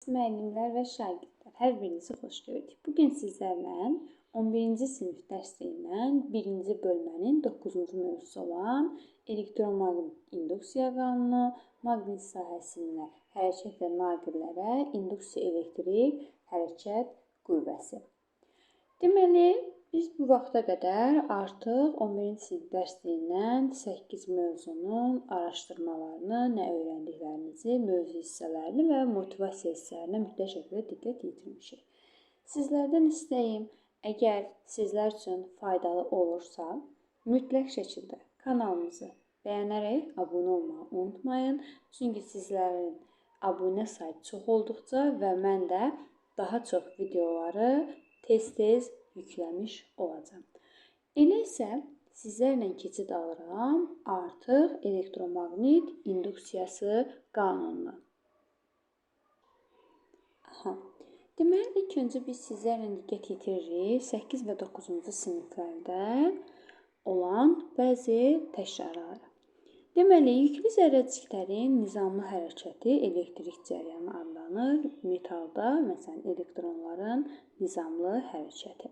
Müəllimlər və şagirdlər, hər birinizi xoş gördük. Bu gün sizlərlə 11-ci sinif dərsliyindən 1-ci bölmənin 9-cu mövzusu olan elektromaqnit induksiya qanunu, maqnit sahəsində hərəkət və naqillərə induksiya elektrik hərəkət qüvvəsi. Deməli, biz bu vaxta qədər artıq 11-ci sinif dərsliyindən 8 mövzunun araşdırmalarını, nə öyrəndiklərinizi, mövzu hissələrini və motivasiya hissələrinə mütləq şəkildə diqqət yetirmişik. Sizlərdən istəyim, əgər sizlər üçün faydalı olursa, mütləq şəkildə kanalımızı bəyənərək abunə olmağı unutmayın. Çünki sizlərin abunə sayı çox olduqca və mən də daha çox videoları tez-tez yükləmiş olacağam. Elə isə sizlərlə keçid alıram artıq elektromaqnit induksiyası qanununa. Aha. Deməli, ilk öncə biz sizlərlə diqqət yetiririk 8 və 9-cu siniflərdə olan bəzi təkrarlara. Deməli, yüklü zərrəciklərin nizamlı hərəkəti elektrik cərəyanı adlanır. Metalda, məsələn, elektronların nizamlı hərəkəti.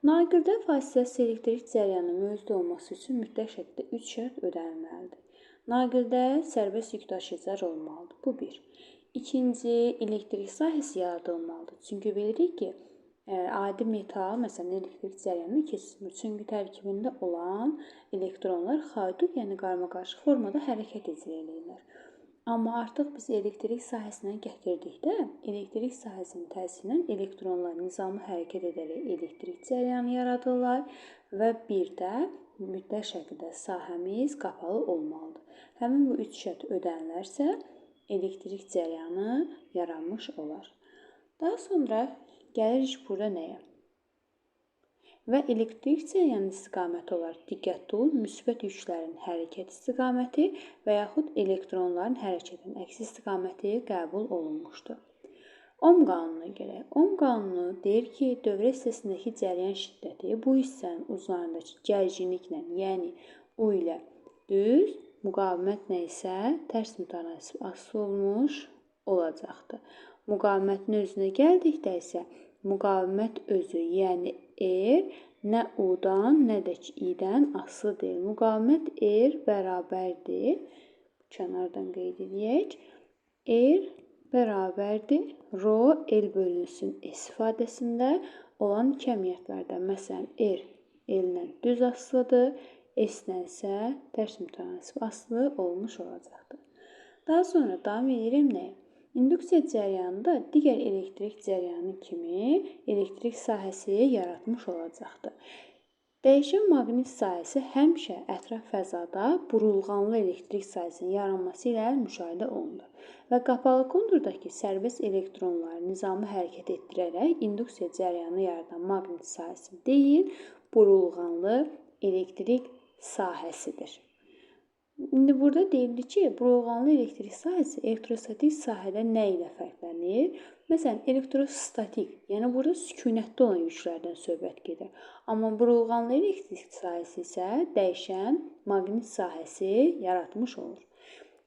Naqildə fasiləsiz elektrik cərəyanı mövcud olması üçün mütləq şəkildə 3 şərt ödənilməlidir. Naqildə sərbəst yük daşıyıcılar olmalıdır. Bu bir. İkinci, elektrik sahəsi yaradılmalıdır. Çünki bilirik ki, adi metal, məsələn, elektrik cərəyanını keçirmir. Çünki tərkibində olan elektronlar xaotik, yəni qarmaqarışıq formada hərəkət icra eləyirlər. Amma artıq biz elektrik sahəsinə gətirdikdə, elektrik sahəsinin təsirindən elektronlar nizamlı hərəkət edərək elektrik cərəyanı yaradırlar və bir də mütləq şəkildə sahəmiz qapalı olmalıdır. Həmin bu üç şərt ödənilərsə, elektrik cərəyanı yaranmış olar. Daha sonra gəlirik burada nəyə? Və elektrik cərəyanı istiqaməti olaraq diqqətli olun, müsbət yüklərin hərəkət istiqaməti və yaxud elektronların hərəkətinin əks istiqaməti qəbul olunmuşdur. Ohm qanununa gələk. Ohm qanunu deyir ki, dövrə hissəsindəki cərəyan şiddəti bu hissənin uzlarındakı gərginliklə, yəni U ilə düz, müqavimət nə isə tərs mütənasib asılı olmuş olacaqdır. Müqavimətin özünə gəldikdə isə müqavimət özü, yəni R nə U-dan, nə də ki I-dən asılı deyil. Müqavimət R bərabərdir. Kənardan qeyd edək. R bərabərdir rho L bölünsün S ifadəsində olan kəmiyyətlərdən. Məsələn, R L-lə düz asılıdır, S-lə isə tərs mütənasib asılı olmuş olacaqdır. Daha sonra davam edirəm nəyə? İnduksiya cərəyanında digər elektrik cərəyanı kimi elektrik sahəsi yaratmış olacaqdır. Dəyişən maqnit sahəsi həmişə ətraf fəzada burulğanlı elektrik sahəsinin yaranması ilə müşahidə olunur və qapalı konturdakı sərbəst elektronları nizamlı hərəkət etdirərək induksiya cərəyanı yaradan maqnit sahəsi deyil, burulğanlı elektrik sahəsidir. İndi burada deyildi ki, burulğanlı elektrik sahəsi elektrostatik sahədə nə ilə fərqlənir? Məsələn, elektrostatik, yəni burada sükunətdə olan yüklərdən söhbət gedir. Amma burulğanlı elektrik sahəsi isə dəyişən maqnit sahəsi yaratmış olur.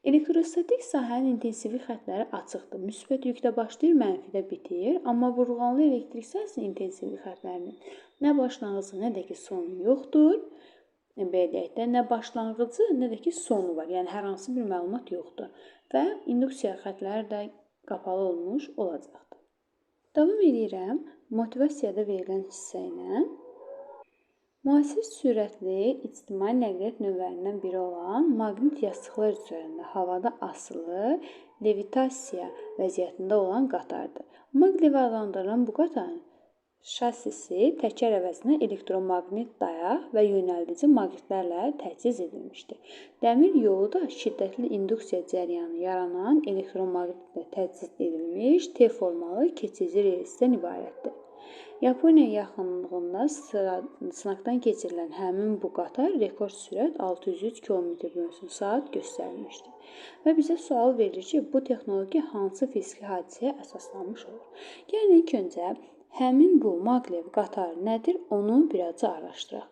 Elektrostatik sahənin intensivlik xətləri açıqdır. Müsbət yükdə başlayır, mənfidə bitir. Amma burulğanlı elektrik sahəsinin intensivlik xətlərinin nə başlanğıcı, nə də ki sonu yoxdur. Belə deyək də, nə başlanğıcı, nə də ki sonu var. Yəni hər hansı bir məlumat yoxdur. Və induksiya xətləri də qapalı olmuş olacaqdır. Davam edirəm motivasiyada verilən hissə ilə. Müasir sürətli ictimai nəqliyyat növlərindən biri olan maqnit yastıqlar üzərində havada asılı levitasiya vəziyyətində olan qatardır. Maglev adlandırılan bu qatarın şassisi təkər əvəzinə elektromaqnit dayaq və yönəldici maqnitlərlə təchiz edilmişdir. Dəmir yolu da şiddətli induksiya cərəyanı yaranan elektromaqnitlə təchiz edilmiş T formalı keçici relsdən ibarətdir. Yaponiya yaxınlığında sınaqdan keçirilən həmin bu qatar rekord sürət 603 km/saat göstərmişdir. Və bizə sual verilir ki, bu texnologiya hansı fiziki hadisəyə əsaslanmış olur? Gəlin ilk öncə həmin bu Maglev qatarı nədir, onu birazca araşdıraq.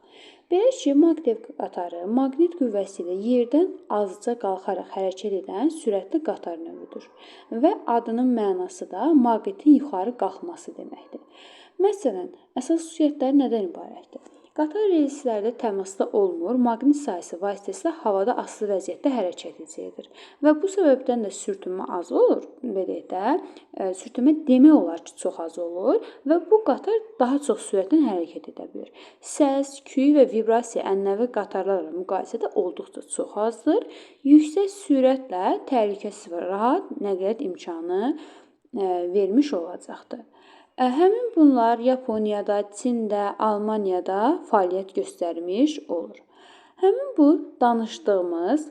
Belə ki, Maglev qatarı maqnit qüvvəsi ilə yerdən azca qalxaraq hərəkət edən sürətli qatar növüdür və adının mənası da maqnitin yuxarı qalxması deməkdir. Məsələn, əsas xüsusiyyətləri nədən ibarətdir? Qatar relslərdə təmasda olmur, maqnit sahəsi vasitəsilə havada asılı vəziyyətdə hərəkət edir və bu səbəbdən də sürtünmə az olur, belə deyək də, sürtünmə demək olar ki, çox az olur və bu qatar daha çox sürətlə hərəkət edə bilir. Səs, küy və vibrasiya ənənəvi qatarlarla müqayisədə olduqca çox azdır. Yüksək sürətlə təhlükəsiz və rahat nəqliyyat imkanı vermiş olacaqdır. Həmin bunlar Yaponiyada, Çində, Almaniyada fəaliyyət göstərmiş olur. Həmin bu danışdığımız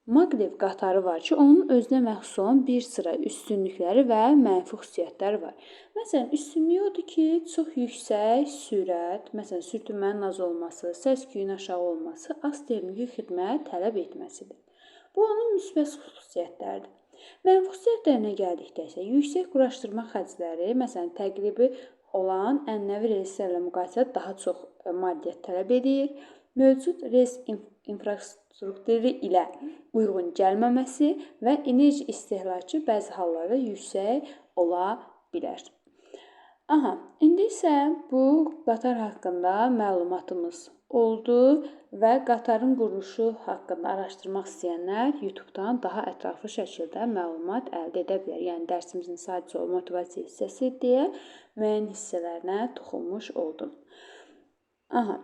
Maglev qatarı var ki, onun özünə məxsus olan bir sıra üstünlükləri və mənfi xüsusiyyətləri var. Məsələn, üstünlüyü odur ki, çox yüksək sürət, məsələn, sürtünmənin az olması, səs küyün aşağı olması, az texniki xidmət tələb etməsidir. Bu, onun müsbət xüsusiyyətləridir. Mənfi xüsusiyyətlərinə gəldikdə isə yüksək quraşdırma xərcləri, məsələn, təqribi olan ənənəvi relslərlə müqayisədə daha çox maddiyyat tələb edir. Mövcud rels infrastrukturu ilə uyğun gəlməməsi və enerji istehlakı bəzi hallarda yüksək ola bilər. Aha, indi isə bu qatar haqqında məlumatımız oldu və qatarın quruluşu haqqında araşdırmaq istəyənlər YouTube-dan daha ətraflı şəkildə məlumat əldə edə bilər. Yəni dərsimizin sadəcə o motivasiya hissəsi deyə müəyyən hissələrinə toxunmuş oldum. Aha,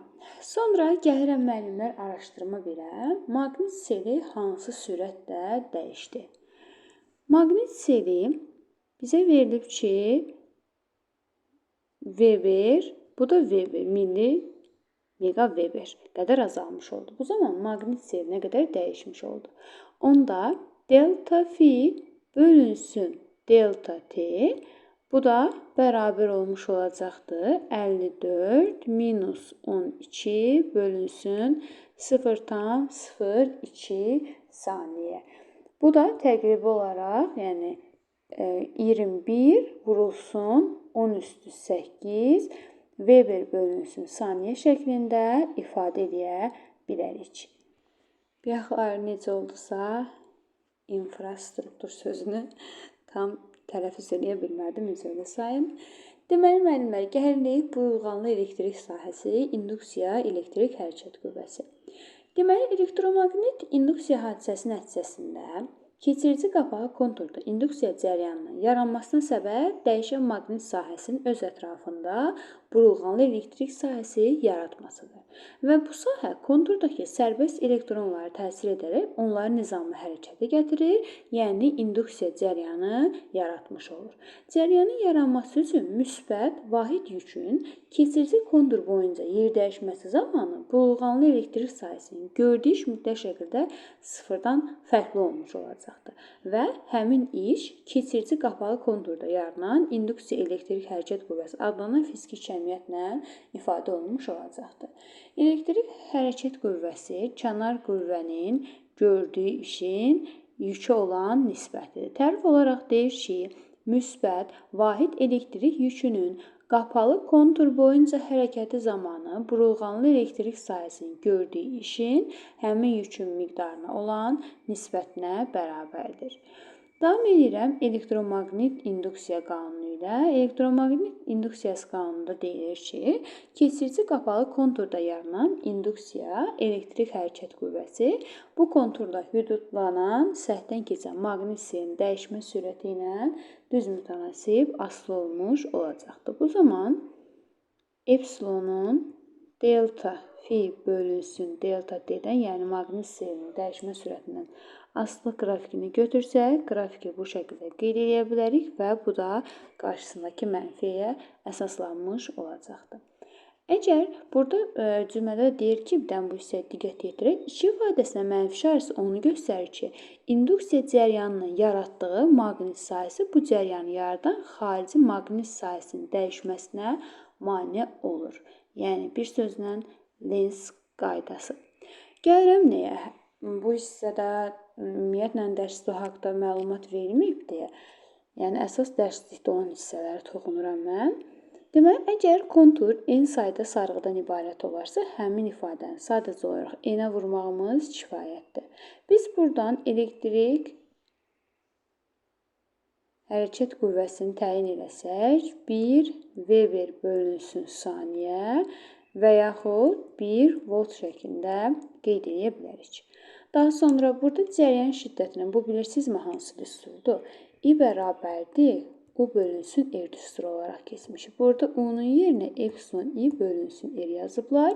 sonra gəlirəm müəllimlər araşdırma verə. Maqnit seli hansı sürətlə dəyişdi? Maqnit seli bizə verilib ki, Weber, bu da Weber, milli mega Weber qədər azalmış oldu. Bu zaman maqnit seli nə qədər dəyişmiş oldu? Onda delta fi bölünsün delta t, bu da bərabər olmuş olacaqdır. 54 minus 12 bölünsün 0,02 saniyə. Bu da təqribi olaraq, yəni 21 vurulsun 10 üstü 8 Weber bölünsün saniyə şəklində ifadə edə bilərik. Bayaqlar necə oldusa, infrastruktur sözünü tam tələffüz eləyə bilmədim, üzrlə sayın. Deməli, müəllimlər, gəlirik buyurğanlı elektrik sahəsi, induksiya, elektrik hərəkət qüvvəsi. Deməli, elektromaqnit induksiya hadisəsi nəticəsində keçirici qapağı konturda induksiya cərəyanının yaranmasına səbəb dəyişən maqnit sahəsinin öz ətrafında burulğanlı elektrik sahəsi yaratmasıdır. Və bu sahə konturdakı sərbəst elektronlara təsir edərək onları nizamlı hərəkətə gətirir, yəni induksiya cərəyanı yaratmış olur. Cərəyanın yaranması üçün müsbət vahid yükün keçirici kontur boyunca yer dəyişməsi zamanı burulğanlı elektrik sahəsinin gördüyü iş mütləq şəkildə sıfırdan fərqli olmuş olacaqdır. Və həmin iş keçirici qapalı konturda yaranan induksiya elektrik hərəkət qüvvəsi adlanan fiziki kəmiyyətlə ifadə olunmuş olacaqdır. Elektrik hərəkət qüvvəsi kənar qüvvənin gördüyü işin yükə olan nisbətidir. Tərif olaraq deyir ki, müsbət vahid elektrik yükünün qapalı kontur boyunca hərəkəti zamanı burulğanlı elektrik sahəsinin gördüyü işin həmin yükün miqdarına olan nisbətinə bərabərdir. Davam edirəm elektromaqnit induksiya qanunu ilə. Elektromaqnit induksiyası qanununda deyilir ki, keçirici qapalı konturda yaranan induksiya elektrik hərəkət qüvvəsi bu konturda hüdudlanan səthdən keçən maqnit selinin dəyişmə sürəti ilə düz mütənasib asılı olmuş olacaqdır. Bu zaman epsilonun delta fi bölünsün delta d-dən, yəni maqnit selinin dəyişmə sürətindən asılılıq qrafikini götürsək, qrafiki bu şəkildə qeyd edə bilərik və bu da qarşısındakı mənfiyə əsaslanmış olacaqdır. Əgər burada cümlədə deyir ki, birdən bu hissəyə diqqət yetirək, iki ifadəsinə mənfi işarəsi onu göstərir ki, induksiya cərəyanının yaratdığı maqnit sahəsi bu cərəyanı yaradan xarici maqnit sahəsinin dəyişməsinə mane olur. Yəni, bir sözlə Lenz qaydası. Gəlirəm nəyə? Bu hissədə ümumiyyətlə dərslik haqda məlumat verilməyib deyə, yəni əsas dərslikdə olan hissələrə toxunuram mən. Deməli, əgər kontur n sayda sarğıdan ibarət olarsa, həmin ifadəni sadəcə olaraq n-ə vurmağımız kifayətdir. Biz buradan elektrik hərəkət qüvvəsini təyin eləsək, 1 Weber bölünsün saniyə və yaxud 1 volt şəklində qeyd edə bilərik. Daha sonra burada cəryan şiddətinin, bu bilirsinizmi hansı düsturdur? I bərabərdir U bölünsün R düsturu olaraq keçmişik. Burada U-nun yerinə epsilon I bölünsün R yazıblar.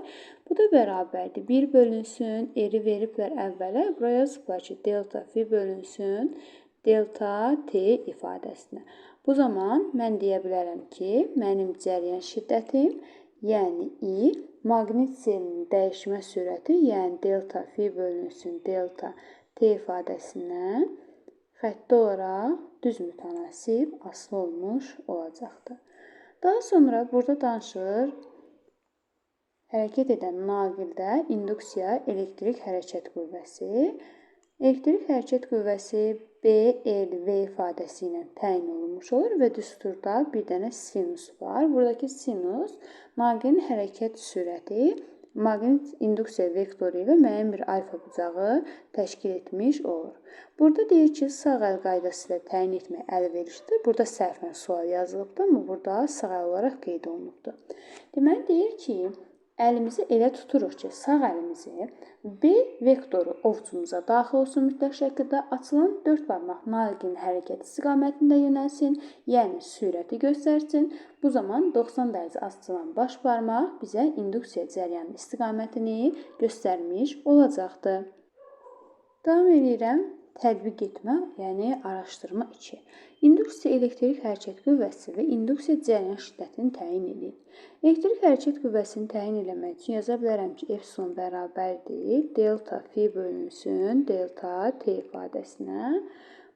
Bu da bərabərdir. 1 bölünsün R-i veriblər əvvələ. Buraya yazıblar ki, delta fi bölünsün delta T ifadəsinə. Bu zaman mən deyə bilərəm ki, mənim cəryan şiddətim, yəni I, maqnit selinin dəyişmə sürəti, yəni delta fi bölünsün delta T ifadəsindən xətti olaraq düz mütənasib asılı olmuş olacaqdır. Daha sonra burada danışılır hərəkət edən naqildə induksiya elektrik hərəkət qüvvəsi. Elektrik hərəkət qüvvəsi B, L, V ifadəsi ilə təyin olunmuş olur və düsturda bir dənə sinus var. Buradakı sinus naqilin hərəkət sürəti maqnit induksiya vektoru ilə müəyyən bir alfa bucağı təşkil etmiş olur. Burada deyir ki, sağ əl qaydası ilə təyin etmək əlverişlidir. Burada səhvən sual yazılıbdır, amma burada sağ əl olaraq qeyd olunubdur. Deməli, deyir ki, əlimizi elə tuturuq ki, sağ əlimizi B vektoru ovcumuza daxil olsun mütləq şəkildə, açılan 4 barmaq naqilin hərəkət istiqamətində yönəlsin, yəni sürəti göstərsin. Bu zaman 90 dərəcə açılan baş barmaq bizə induksiya cəryanının istiqamətini göstərmiş olacaqdır. Davam edirəm. Tətbiq etmə, yəni araşdırma 2. İnduksiya elektrik hərəkət qüvvəsi və induksiya cəryan şiddətini təyin edir. Elektrik hərəkət qüvvəsini təyin eləmək üçün yaza bilərəm ki, epsilon bərabərdir delta fi bölünsün delta T ifadəsinə.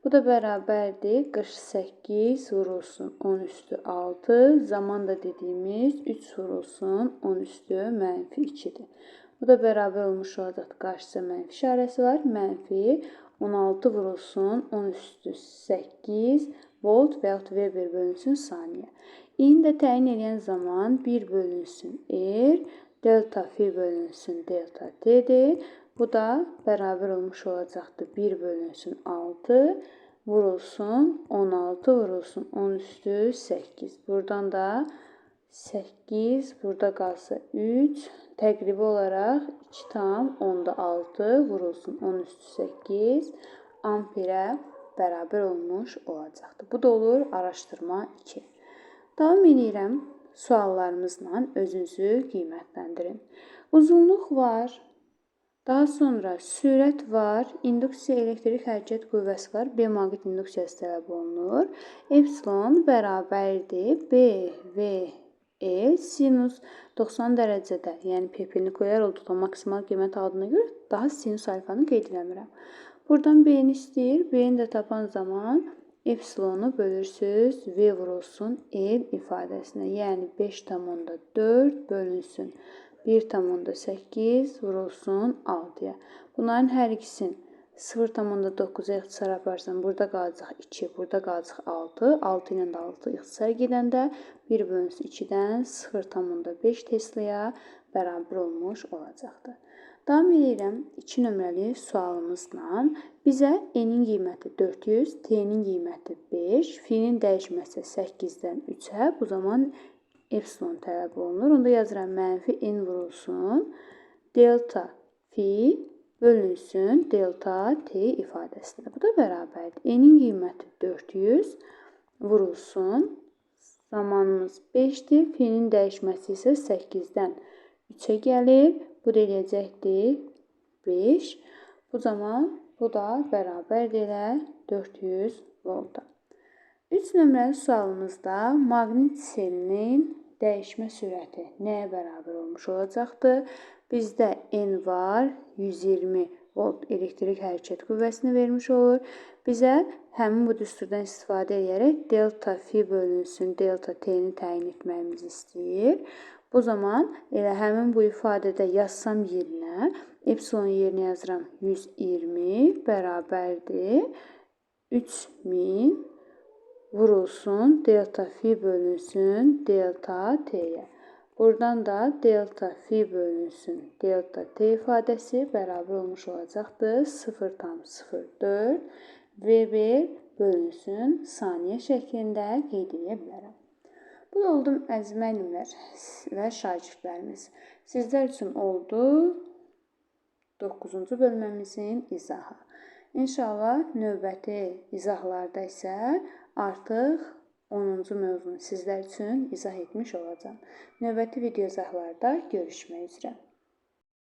Bu da bərabərdir 48 vurulsun 10 üstü 6, zaman da dediyimiz 3 vurulsun 10 üstü mənfi 2-dir. Bu da bərabər olmuş olacaq, qarşısında mənfi işarəsi var, mənfi 16 vurulsun 10 üstü 8 volt və yaxud Weber bölünsün saniyə. İni də təyin eləyən zaman 1 bölünsün R, delta fi bölünsün delta T-dir. Bu da bərabər olmuş olacaqdır 1 bölünsün 6 vurulsun 16 vurulsun 10 üstü 8. Buradan da 8, burada qalsa 3, təqribi olaraq 2,6 vurulsun 10 üstü 8 amperə bərabər olmuş olacaqdır. Bu da olur araşdırma 2. Davam edirəm suallarımızla, özünüzü qiymətləndirin. Uzunluq var, daha sonra sürət var, induksiya elektrik hərəkət qüvvəsi var, B maqnit induksiyası tələb olunur. Epsilon bərabərdir B, V, E sinus 90 dərəcədə, yəni perpendikulyar olduqda maksimal qiymət aldığına görə daha sinus alfanı qeyd eləmirəm. Buradan B-ni istəyir. B-ni də tapan zaman epsilonu bölürsüz V vurulsun L ifadəsinə. Yəni 5,4 bölünsün 1,8 vurulsun 6-ya. Bunların hər ikisini 0,9-a ixtisar aparsam, burada qalacaq 2, burada qalacaq 6. 6 ilə də 6 ixtisar gedəndə 1 bölünsün 2-dən 0,5 Teslaya bərabər olmuş olacaqdır. Davam edirəm 2 nömrəli sualımızla. Bizə N-in qiyməti 400, T-nin qiyməti 5, fi-nin dəyişməsi 8-dən 3-ə. Bu zaman epsilon tələb olunur. Onda yazıram mənfi N vurulsun delta fi bölünsün delta T ifadəsində. Bu da bərabərdir. N-in qiyməti 400 vurulsun. Zamanımız 5-dir. Fi-nin dəyişməsi isə 8-dən 3-ə gəlir. Bu da eləyəcəkdir 5. Bu zaman bu da bərabərdir elə 400 volta. 3 nömrəli sualımızda maqnit selinin dəyişmə sürəti nəyə bərabər olmuş olacaqdır? Bizdə N var, 120 volt elektrik hərəkət qüvvəsini vermiş olur. Bizə həmin bu düsturdan istifadə edərək delta fi bölünsün delta T-ni təyin etməyimizi istəyir. Bu zaman elə həmin bu ifadədə yazsam yerinə, epsilon yerinə yazıram 120 bərabərdir 3000 vurulsun delta fi bölünsün delta t-yə. Buradan da delta fi bölünsün delta t ifadəsi bərabər olmuş olacaqdır 0,04 Weber bölünsün saniyə şəklində qeyd edə bilərəm. Bu da oldu əziz müəllimlər və şagirdlərimiz. Sizlər üçün oldu 9-cu bölməmizin izahı. İnşallah növbəti izahlarda isə artıq 10-cu mövzunu sizlər üçün izah etmiş olacağam. Növbəti video izahlarda görüşmək üzrə.